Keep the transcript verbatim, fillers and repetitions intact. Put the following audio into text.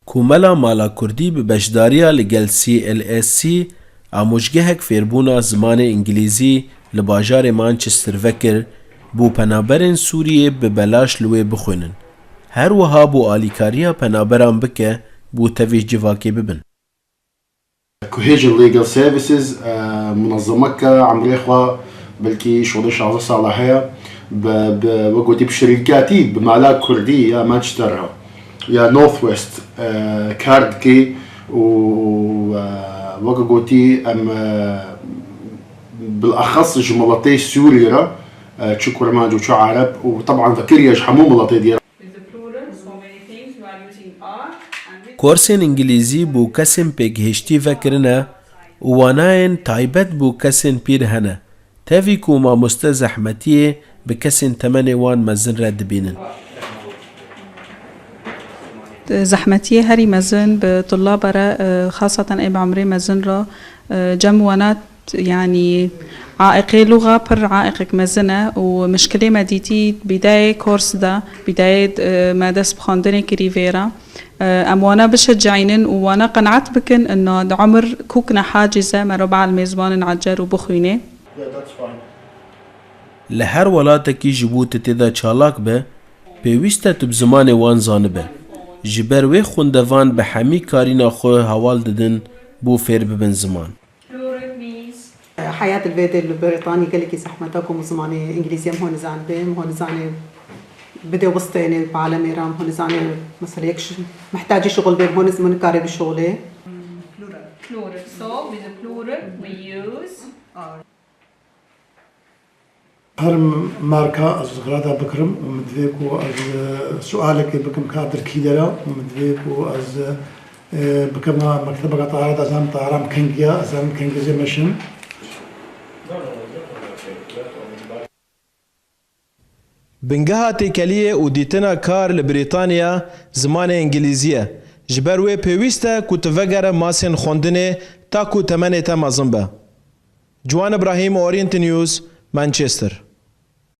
Komela Mala Kurdî bi beşdariya li gel C L S C amojgehek fêrbûna zimanê Îngilîzî li bajarê Manchester vekir bo penaberên Sûriyê bi belaş li wê bixwînin. Her wiha bo alîkariya penaberan bike bo tevî civakê bibin. Cohesion Legal Services, e, munezemeke emrê xwe belkî şolê şazdeh sala heye, bi, bi, wek gotî bi şirîkatî, bi mala kurdî ya Manchester re, ya North West, e, kar dike û, e, wek gotî em, e, bilaxas ji miletê Sûrî re, e, çi Kurmanc û çi Ereb û teban vekiriye ji hemû miletê dî re. Korsên Îngilîzî bo kesên pêgihiştî vekirine û wanayên taybet bo kesên pîr hene, tevî ku mamoste zehmetiyê bi kesên temenê wan mezin re dibînin. Zehmetiyê herî mezin bi tulaba re, e, xaseten ê bi emrê mezin re, e, cem wana, yanî, aiqê luxa pir aiqek mezin e û mişkilê me dîtî bîdayê kors de, bîdayê, e, me dest bi xwendinê kirî vê re. E, em wana bişeceynin û wana qenaet bikin, inna di umir kûk ne haciz e, merhaba elmêzbanin ecer û bixwînê. Li her welatekî ji bo tu tê de çalak be, pêwîst e tu bi zimanê wan zanibe. Ji ber wê xwendevan bi hemî karîna xwe heval didin bo fêr bibin ziman. Heyat li vê dê li Brîtanî gelekî zehmet e ku min zimanê Îngilîzî em hûn zanibê, em hûn zanê bidê wistênê bi alemê re, em hûn zanê mesela yek şi- mihtacî şixul bê, em hûn min kare bişixulê. Plural. So, with the plural, we use our Her marka ez xirada bikirim û min divê ku ez, e, sualekê bikim ka dir kî dera û min divê ku ez, e, bikevma mektebeka tahara de, ez zanim tahara min kengî ya, ez zanim kengî zê meşin. Bingeha têkeliyê û dîtina kar li Brîtanya zimanê Îngilîzî ye. Ji ber wê pêwîst e ku tu vegere masên xwendinê ta ku temenê te mezin be. Ciwan Ibrahîm, Orient News, Manchester.